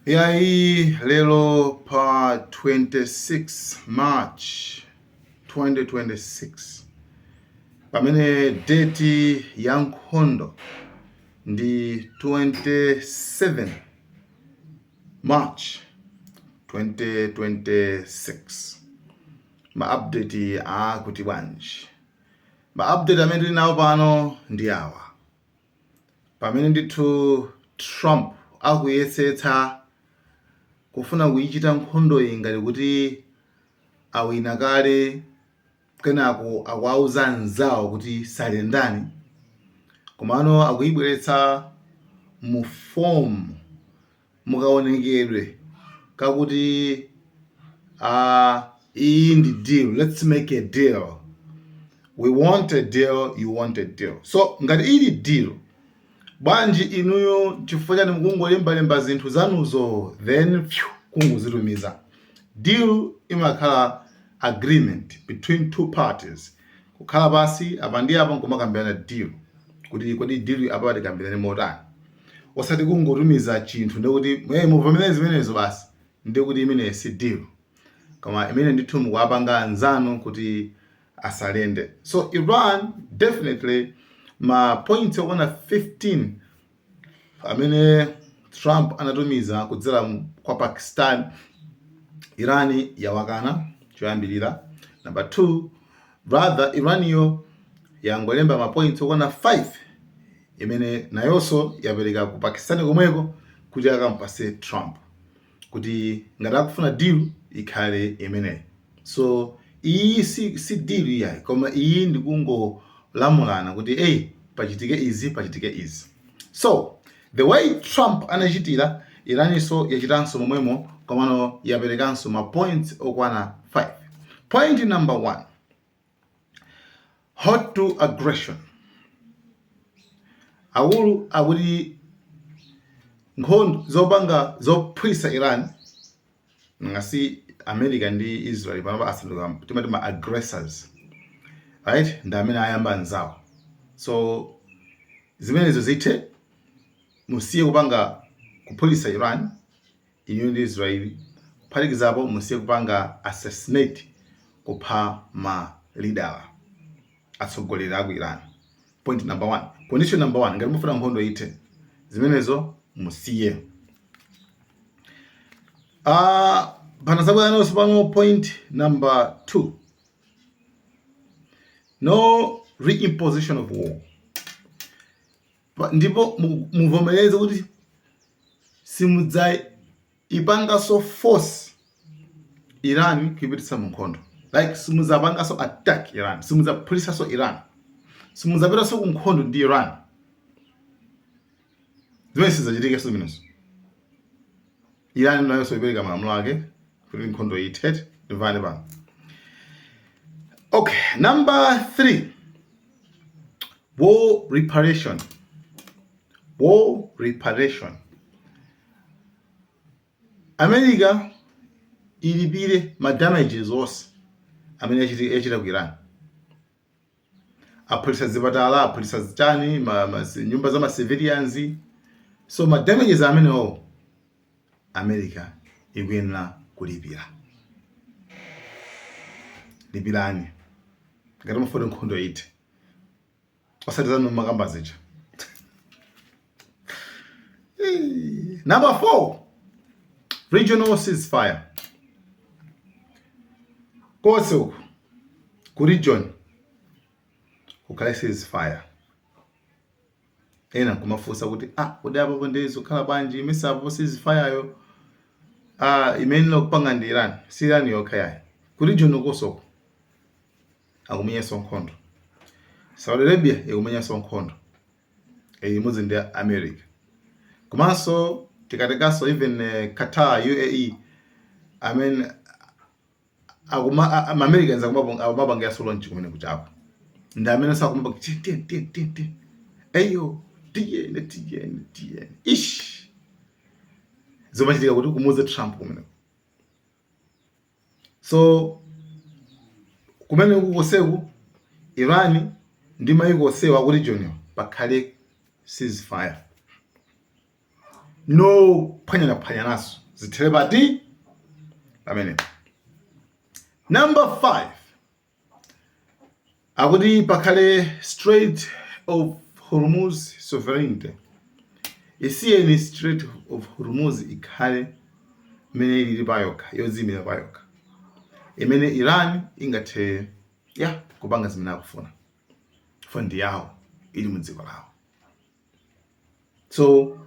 Yayi, lero pa 26 March 2026, pamene date ya nkhondo ndi 27 March 2026, ma update akuti bwanji? Ma update amene tili nawo pano ndi awa: pamene ndithu Trump akuyesetsa kufuna kuyichita nkhondo iyi ngati kuti awina kale, kenako akuwauza anzawo kuti surrenderani, komano akuyibweretsa mu form, mukaonekedwe kakuti iyi ndi deal, let's make a deal, we want a deal, you want a deal. So ngati ili deal, bwanji inuyo chifukwa chani mukungolembalemba zinthu zanuzo, then phew, kungozitumiza? Deal imakhala agreement between two parties, kukhala pasi apa ndi apa nkumakambirana deal, kuti kodi deal apa tikambirane motani, osati kungotumiza chinthu ndikuti "Hey, muvomereze zimenezo basi." Ndikuti imene si deal, koma imene ndithu mukuwapanga anzanu kuti asurrender. So Iran definitely, ma points okwana 15 amene Trump anatumiza kudzera kwa Pakistan, Iran yawakana choyambirira. Number 2, rather Iraniyo yangolemba ma points okwana 5 imene nayonso yapereka ku Pakistan komweko kuti akampase Trump, kuti ngati akufuna deal ikhale imeneyi. So iyi si deal iyayi, koma iyi ndikungolamulana kuti eyi, pachitike izi, pachitike izi. So the way Trump anachitira, Iraninso yachitanso momwemo, komano yaperekanso ma points okwana 5. Point number 1, halt to aggression. Akulu akuti nkhondo zopanga zophulitsa Iran, ngasi America ndi Israel panopa asanduka timati ma aggressors, right? Ndi amene ayamba anzawo. So zimenezo zithe, musiye kupanga kuphulitsa Iran iniyo ndi Israel. Kuphatikizapo, musiye kupanga assassinate, kupha ma leader, atsogoleri aku Iran. Point number one, condition number one, ngati mufuna nkhondo ithe, zimenezo musiye. Panasabweranso pano point number two, no reimposition of war. Ndipo muvomereze kuti simudzaipanganso force Iran kuipititsa mu nkhondo, like simudzapanganso attack Iran, simudzaphulisanso Iran, simudzapitanso ku nkhondo ndi Iran. Zimene sizzachitikenso zimenezo. Iran nayonso ipereka malamulo ake kuti nkhondo ithe. Ndimvane pano. Okay, number three, war reparation. War reparation, America ilipire ma damages onse amene yachita ku Iran. Aphulitsa zipatala, aphulitsa chani, nyumba za ma civilians. So ma damages amenewo America ikuyenera kulipira. Lipirani ngati mufuna nkhondo ithe, osati zanu makamba zija. Number four, regional ceasefire. Konse uku ku region kukhale ceasefire. Ena nkumafunsa kuti ah, kodi apapo ndizokhala bwanji? Misa apapo ceasefire yo, ah, imene kupanga ndi Iran? Si Iran yokha yayi, ku region ukosoko akumenyanso nkhondo. Saudi Arabia ikumenyanso nkhondo imodzi ndi America, komanso tikatenganso even Qatar, UAE, I mean, akuma Americans akumapangiranso launch kumene kuchako, ndi amene sakumapanga tiye tiye tiye tiye tiye, eyo, tiyene tiyene tiyene ish, zimachitika kuti kumuuza Trump kumene. So kumene kukoseku Iran ndi mayiko osewa aku region pakhale ceasefire. No phwanyanaphwanyanaso, zithere pati pamene. Number 5, akuti pakhale Strait of Hormuz sovereignty. Isiyeni Strait of Hormuz ikhale imene ilili payokha, yodziyimira payokha, imene Iran ingathe ya kupanga zimene akufuna, fo ndi yawo, ili mu dziko lawo. So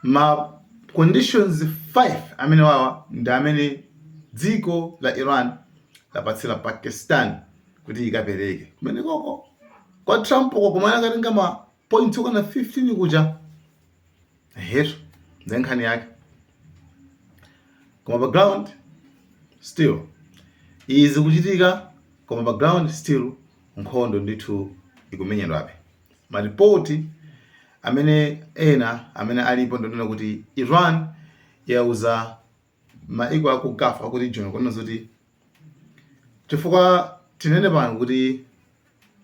ma conditions 5 amene wawa ndi amene dziko la Iran lapatsira Pakistan kuti ikapereke kumene koko kwa Trump ko, kumene akatenga ma points okwana 15 kuja hetu. Ndi nkhani yake. Koma pa ground still izi kuchitika, koma pa ground still nkhondo ndithu ikumenyedwabe. Maripoti amene ena amene alipo ndonena kuti Iran yauza maiko aku Gulf, aku region, kunena zoti, chifukwa tinene pano kuti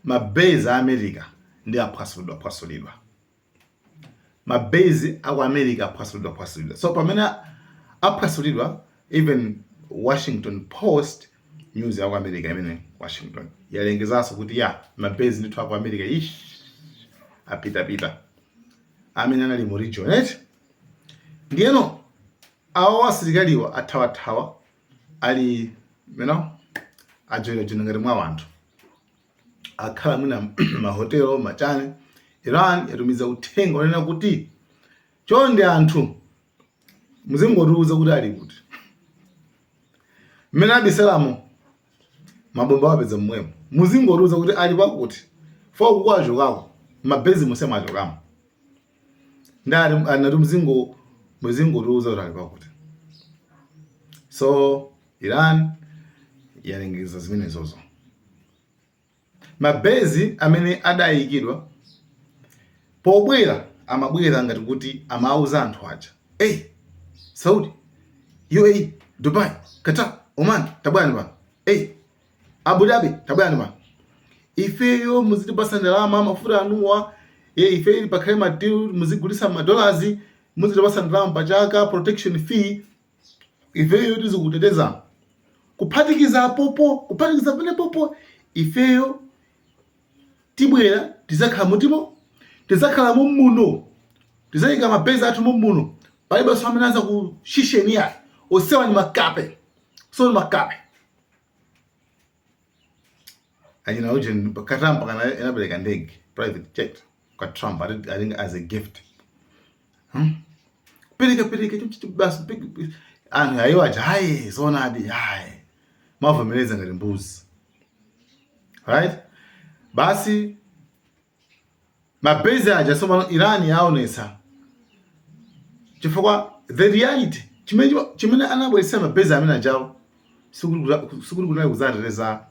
ma base a America ndi aphwasulidwa phwasulidwa, ma base aku America aphwasulidwa phwasulidwa. So pamene aphwasulidwa, even Washington Post news yaku America imene Washington yalengezanso kuti ya ma base ndithu aku America ish apitapita amene anali mu region eti. Ndiyeno awo asilikaliwa athawathawa, ali ajoyinajoyina ngati mwa wanthu akhala mwina mahotelo machane. Iran yatumiza uthenga unena kuti chonde anthu muzingotiuza kuti ali kuti, mmene abisalamo mabomba wapeza mmwemo, muzingotiuza kuti ali pakuti, fo kukwachokako ma base muse mwachokamo. Ndati anati muzingotiuza kuti ali pakuti. So Iran yalengeza zimenezozo. Ma base amene adayikidwa pobwera, amabwera ngati kuti amauza anthu aja, "Hey, Saudi, UAE, Dubai, Qatar, Oman, tabwerani pano. Hey, Abu Dhabi, tabwerani pano. Ifeyo muzitipasa ndalama, mafuta anuwa ye ife ili pakhale ma deal, muzigulisa ma dollars, muzitipasa ndalama pachaka, protection fee, ifeyo tizikuteteza. Kuphatikiza popo, kuphatikiza pene popo, ifeyo tibwera, tizakhala mutimo, tizakhala mumuno, tizayika ma base athu mumuno. Palibenso amene aza kushisheni yayi. Osewa ni makape, so ni makape." Achina uje Qatar mpaka inapereka ndege, private jet, kwa Trump, I think as a gift. Pereka pereka chimchichi basi. Anthu ayiwo aja, hayi, zoonadi, hayi, mavomereza ngati mbuzi, right? Basi, ma base aja tsopano Iran yaonetsa, chifukwa the reality chimene anabweretsa ma base amene ajawo sikuti kunali kudzateteza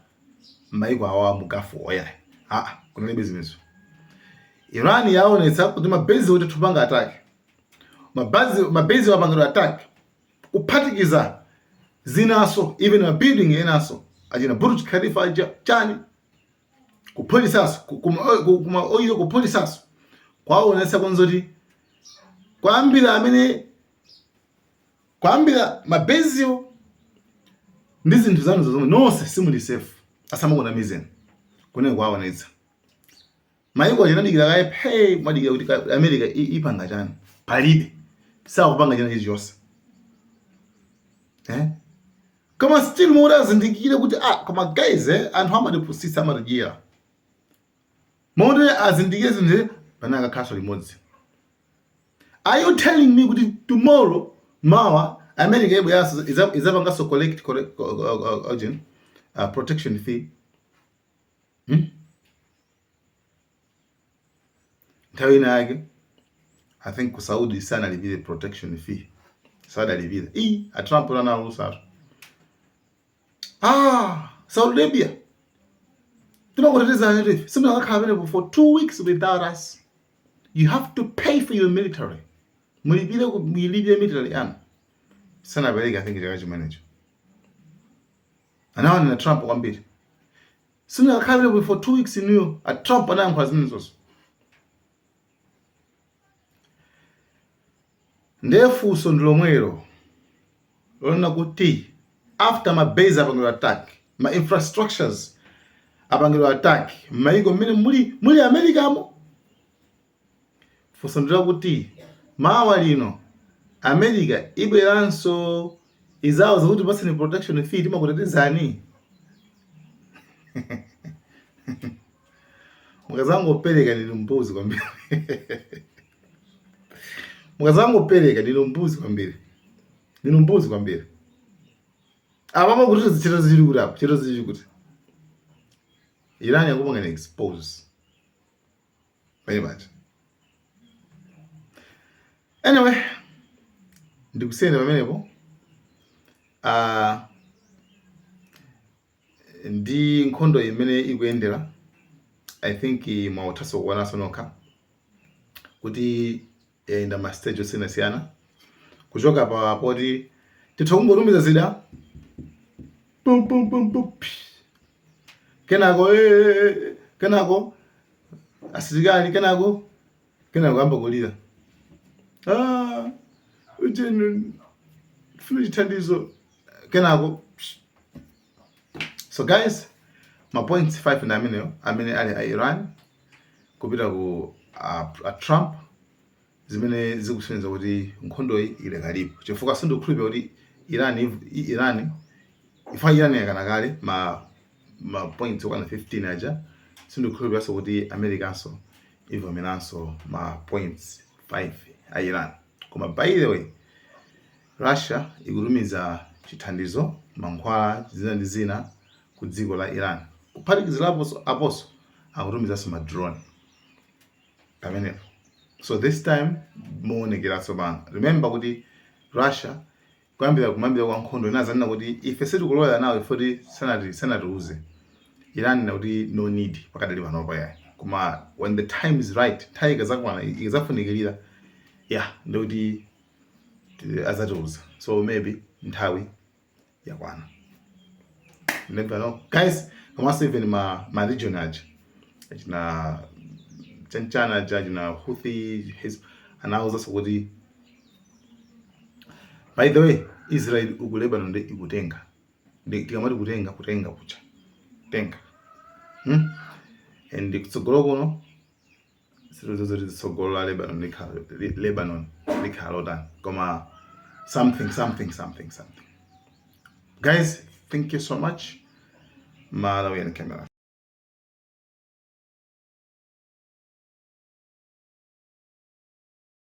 maiko awa mu Gulf oyayi, aa, kunalibe zimenezo. Iran yaonetsa kuti ma base kuti tupanga attack ma base wapangidwa attack, kuphatikiza zinaso, even ma building enaso achina Burj Khalifa aja chani, kuphulisaso kuma oil, kuphulisaso, kwaonetsa konzoti kwambira amene kwambira ma baseyo ndi zinthu zanu zomwe nonse simuli safe, asamakunamizeni. Kunene kwaonetsa maiko achinadikira kaye phe, mwadikira kuti America ipanga chani. Palibe, sakupanga china chilichonse, eh? Koma still muti azindikire kuti ah, koma guys, anthu amatipusitsa, amatidyera. Moti azindikire zinthu pane akakhaso limodzi. Are you telling me kuti tomorrow, mawa, America ibweranso izapanganso collect urgent protection fee, Nthawi ina yake I think ku Saudi sanalipire protection fee, sadalipire. I a Trump analusatu, "Ah, Saudi Arabia, timakutetezani ife, simunakakhala pamenepo for 2 weeks without us. You have to pay for your military, mulipire mulipire military yanu." Sanapereke. I think chaka chimenecho anawanena Trump kwambiri, "Simunakakhala pamenepo for 2 weeks inuyo." A Trump anayankhula zimenezonso. Ndiye funso ndi lomwelo lonena kuti after ma base apangidwa attack, ma infrastructures apangidwa attack m'mayiko mmene muli Americamo, funso ndi lakuti mawa lino America ibweranso izawuza kuti paseni protection fee, timakutetezani? Mukazangopereka ndinu mbuzi kwambiri. Mukazangopereka ndinu mbuzi kwambiri, ndinu mbuzi kwambiri. Apapo kuti zitchito zili kuti apo chito zili kuti Iran yakupangani expose pene paja. Anyway, ndikusiyeni pamenepo. Ndi nkhondo imene ikuyendera, I think mwauthanso kuonanso nokha kuti yayenda ma stage osiyanasiyana, kuchoka pa poti titha kungotumiza zida pum pum pum pum pi. Kenako kenako asilikali, kenako amba kulira, ah, ujeni funa chithandizo, kenako psh. So guys, ma points 5 ndi ameneyo amene ali a Iran kupita ku a Trump, zimene zikusonyeza kuti nkhondoyi idakalipo, chifukwa sindikukhulupirira kuti Iran ifa Iran yakana kale ma points okwana 15 aja. Sindikukhulupiriranso kuti Americanso ivomeranso ma points 5 a Iran. Koma by the way, Russia ikutumiza chithandizo, mankhwala, zina ndi zina ku dziko la Iran. Kuphatikiziraponso aponso akutumizanso ma drone pamenepo. So this time muonekeranso pano. Remember kuti Russia kuyambira kumambira kwa nkhondo inazanena kuti ife sitikulowera nawo ifoti sanatiuze Iran na kuti no need pakadali panopa yayi. Koma when the time is right, nthawi ikazakwana, ikazafunikirira, yeah, ndikuti azatiuza. So maybe nthawi yakwana, never know guys. Komanso even ma region aja achina chanchana aja, achina Houthi, anawuzanso kuti by the way, Israel uku Lebanon ndi ikutenga. Tikamati kutenga, kutenga kucha kutenga, And kutsogolo kuno zoti tsogolo la Lebanon likhala lotani, koma something something something something. Guys, thank you so much. Malawian Camera.